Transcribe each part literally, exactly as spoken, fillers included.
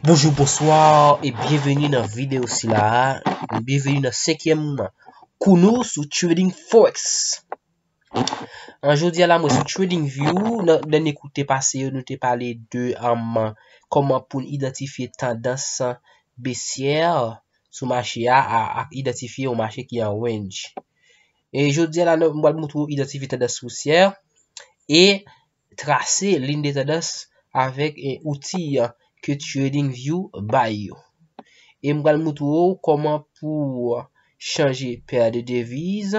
Bonjou, bonswa e byenveni nan videyo sila a. Byenveni nan senkyèm kou nou sou Trading Forex. An jodi a la, mwen sou TradingView, nan dènye kou te pase yo, nou te pale de um, kòman pou n idantifye tandans besyè sou mache a, a, ak idantifye yon mache ki an range. E jodi a la, nou, m pral montre w idantifye tandans boursyè e trase liy de tandans avèk e, outi ke TradingView bay yo. E m pral montre w kòman pou chanje pè de deviz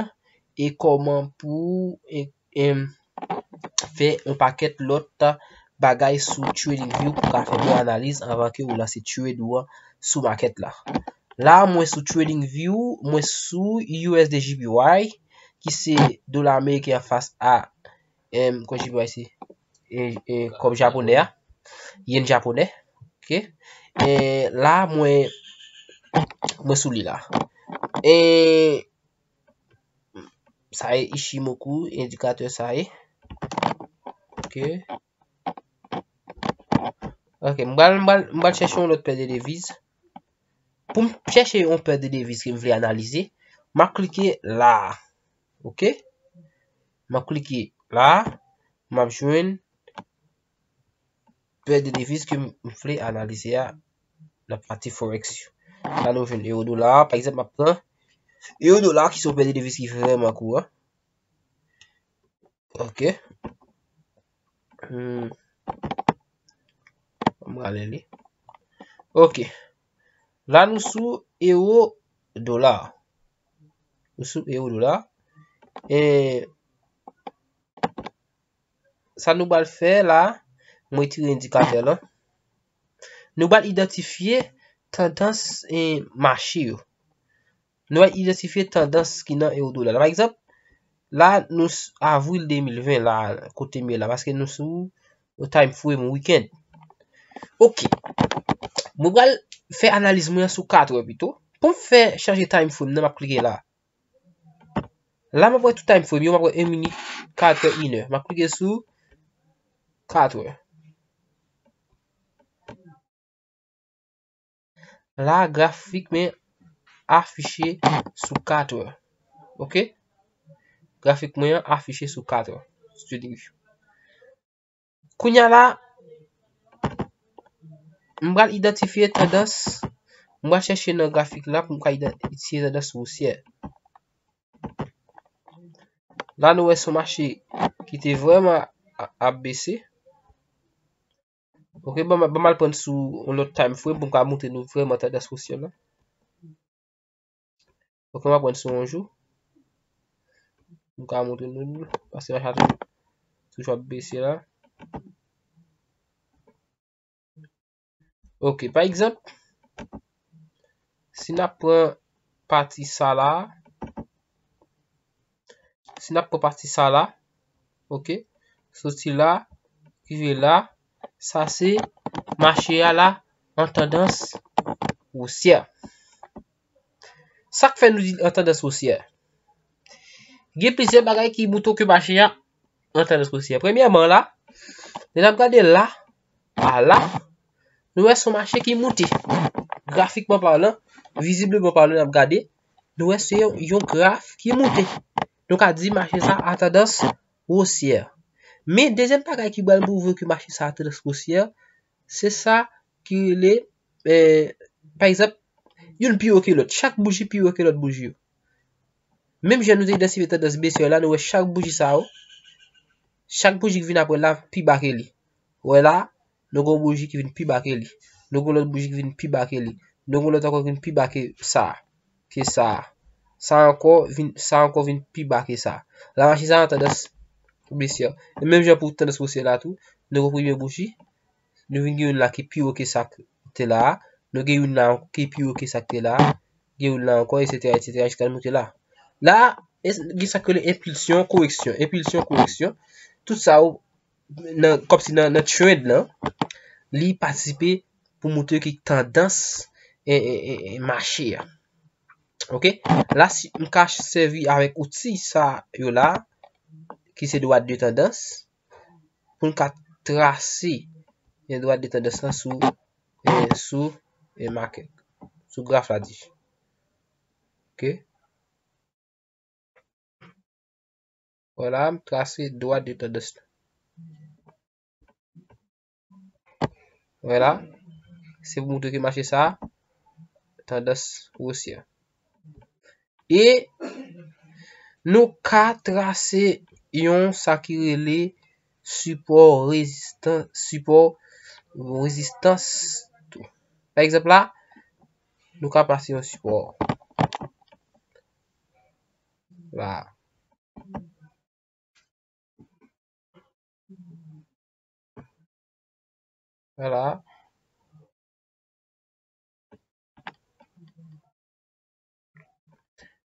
e kòman pou e, e, fè yon pakèt lòt bagay sou TradingView pou ka fè bon analiz anvan ke ou lanse trade ou an sou makèt la. La, mwen sou TradingView, mwen sou U S D J P Y, ki se dola ameriken an fas a, em, kòb J P Y se, e, e, kòb japonè a, yen japonè, ok? E la, mwen, mwen sou li la. E sa e Ichimoku, endikatè sa e. Ok. Ok, m pral, m pral, m pral chèche yon lòt pè de deviz. Pou m chèche yon pè de deviz ke m vle analize, m ap klike la. Ok? M ap klike la. M ap jwenn pè de deviz ke m vle analize a nan pati Forex yo. La nou jwenn euro dola. Pa egzanp, m ap pran euro dola ki se yon pè de deviz ki vrèman kouran. Ok. Hmm. Ann rale li. Ok. La nou sou euro dola. Nou sou euro dola. E sa nou pral fè la, mwen retire endikatè lan. Nou pral idantifye tandans e mache yo. Nou pral idantifye tandans ki nan euro dola la. Pa egzanp, la nou s- avril de mil ven la, kote m ye la, paske nou sou yon time frame weekend. Ok. Mwen pral fè analiz mwen an sou kat è pito. Pou m fè chanje time frame nan, m ap klike la. La, m ap wè tout time frame yo, m ap wè en minit, kat è, inè. M ap klike sou kat è. La, grafik mwen afiche sou kat è. Ok? Grafik mwen an afiche sou kat è. Sou TradingView. Kounye a la, m pral idantifye tandans. M pral chèche nan grafik la pou m ka idantifye tandans bousyè. La, nou wè se yon mache ki te vrèman a- ap bese. Ok, ban m, ban m al pran sou yon lòt time frame pou m ka montre nou vrèman tandans bousyè la. Ok, m ap pran sou yon jou. M ka montre nou, paske mache a toujou ap bese la. Ok, pa egzanp, si n ap pran pati sa la, si n ap pran pati sa la, ok, soti la, rive la, sa se mache a la an tandans bousyè. Sa k fè nou di an tandans bousyè? Gen plizyè bagay ki montre ke mache a an tandans bousyè. Premyèman la, lè n ap gade la, a la, nou wè se yon mache ki monte. Grafikman palan, vizibleman palan, n ap gade, nou wè se yon, yon graf ki monte. Nou ka di mache sa a tandans bousyè. Men dezyèm bagay ki pral pwouve ke mache sa a tandans bousyè, se sa ki rele, eh, pa egzanp, youn pi wo ke lòt. Chak bouji pi wo ke lòt bouji yo. Menm jan nou te idantifye tandans besyè la, nou wè chak bouji sa yo, chak bouji ki vin apre la pi ba ke li. Wè la, nou gen yon bouji ki vin pi ba ke li. Nou gen yon lòt bouji ki vin pi ba ke li. Nou gen yon lòt ankò ki vin pi ba ke sa. Ke sa. Sa ankò vin, sa ankò vin pi ba ke sa. La mache sa an tandans besyè. E menm jan pou tandans bousyè la tou, nou gen premye bouji, nou vin gen youn la ki pi wo ke sa k te la a, nou gen youn la ki pi wo ke sa k te la a, gen youn la ankò, etsetera, etsetera, jiska nou te la. La, gen sa k rele enpilsyon, koreksyon, enpilsyon, koreksyon. Tout sa yo, nan, kòmsi nan, nan trend lan, li patisipe pou montre ki tandans e, e, e, e mache a. Ok? La, si m ka sèvi avèk outi sa yo la, ki se dwat de tandans, pou n ka trase, e, dwat de tandans lan sou, e, sou, e, market, sou graf la di. Ok. Vwala, m trase dwat de tandans lan. Vwala. Se pou moutre ke mache sa, tandans wosyè. E nou ka trase yon sa ki rele sipò rezistan-, sipò rezistans tou. Pa egzanp la, nou ka plase yon sipò. La. Vwala.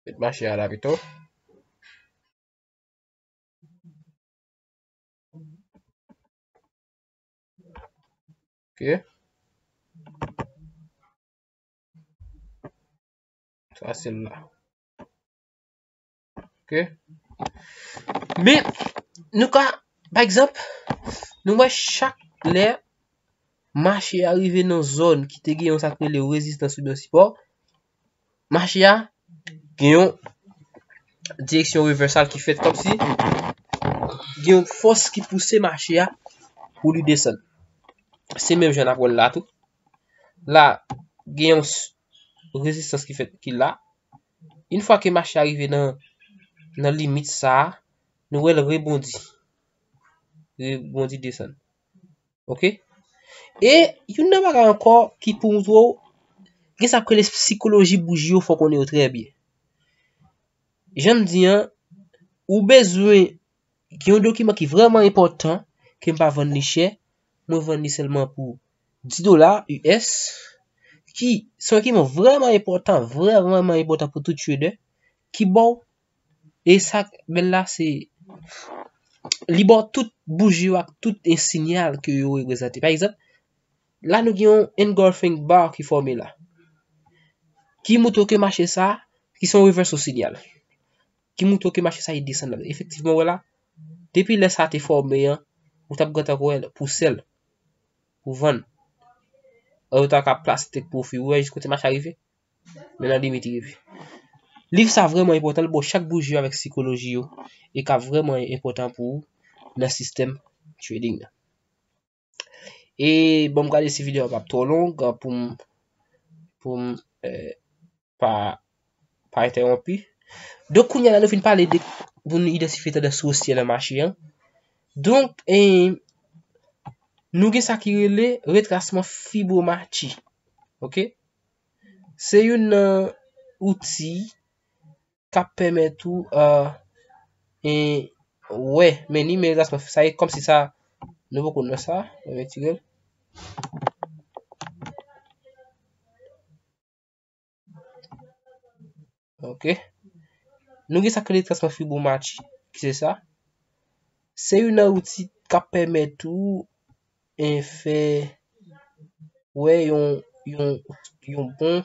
Met mache a la pito. Ok. Sa se la. Ok. Men, nou ka, pa egzanp, nou wè chak lè mache a rive nan zòn ki te gen yon sa k rele rezistans oubyen sipò, mache a gen yon direksyon revèsal ki fèt kòmsi gen yon fòs ki pouse mache a pou li desann. Se menm jan n ap wè l la tou. La, gen yon s-, rezistans ki fèt, ki la. Yon fwa ke mache a rive nan, nan limit sa a, nou wè l rebondi. Rebondi desann. Ok? E youn nan bagay ankò ki pou moutre w, gen sa k rele sikoloji bouji yo, fò w konnen yo trè byen. Jan m di an, ou bezwen gen yon dokiman ki vrèman enpòtan, ke m pa vann li chè, mwen vann li sèlman pou dis dola U S, ki se yon dokiman vrèman enpòtan, vrèman enpòtan pou tout trader, ki ba w, e sa k bèl la, se li ba w tout bouji yo ak tout, e, siyal ke yo reprezante. Pa egzanp, la nou gen yon engulfing bar ki fòme la, ki moutre ke mache sa, ki se yon reversal siyal, ki moutre ke mache sa, e desann la. Efektivman, wè la, depi lè sa te fòme an, ou t ap gentan wè l pou sèl, pou vann. Ou ta ka plase take profit, ou wè jis kote mache a rive. Men nan limit li rive. Liv sa vrèman enpòtan, l ba w chak bouji yo avèk sikoloji yo, e k ap vrèman enpòtan pou ou nan sistèm trading nan. E bon, m gade si videyo a p ap twò long, pou m, pou m, eh, pa, pa entèwonpi. Donk, kounye a la, nou fin pale de, pou nou idantifye tandans wosyè nan mache an. Donk, eh, nou gen sa ki rele retrasman Fibonacci. Ok? Se youn nan outi k ap pèmèt ou, eh, eh, wè, men ni men retrasman, sa e kòmsi sa, nou poko nan sa, men retire l. Ok. Nou gen sa k rele retrasman Fibonacci, ki se sa. Se youn nan outi k ap pèmèt ou, e, fè, wè yon, yon, yon bon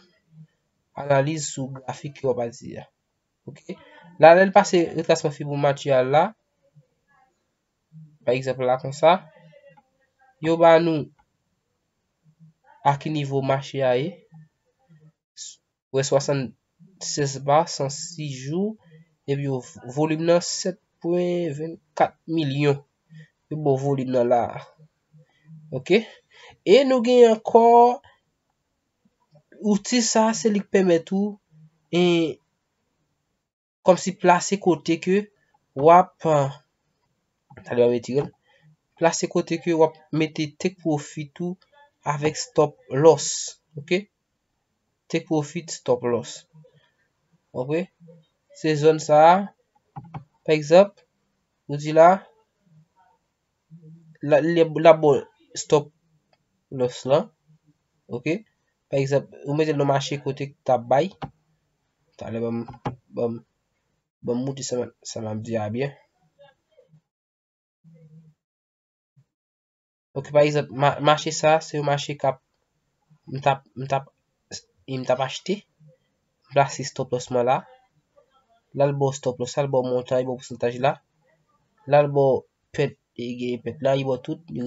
analiz sou grafik ke w ap analize a. Ok. La, lè l pase retrasman Fibonacci a la, pa egzanp la konsa, yo ba nou a ki nivo mache a ye. Wè swasannsèz ba, san sis jou, epi yo volim nan sèt pwen vennkat milyon. Yo ba w volim nan la a. Ok. E nou gen ankò outi sa, se li k pèmèt ou, e, kòmsi plase kote ke w ap, talè m ap retire l, plase kote ke w ap mete take profit ou avèk stop loss. Ok? Take profit, stop loss. Ok? Se zòn sa a, pa egzanp, ou di la, la, li, l ap ba w stop loss lan. Ok? Pa egzanp, ou mete l nan mache kote k t ap bay. Talè ban m, ban m, ban m moutre sa m, sa m ap di a byen. Ok, pa egzanp, ma-, mache sa, se yon mache k ap, m t ap, m t ap, e m t ap achte. M plase stop loss mwen la. La l ba w stop loss la, l ba w montan, li ba w pousantaj la. La l ba w pèt, e gen pèt la, li ba w tout, li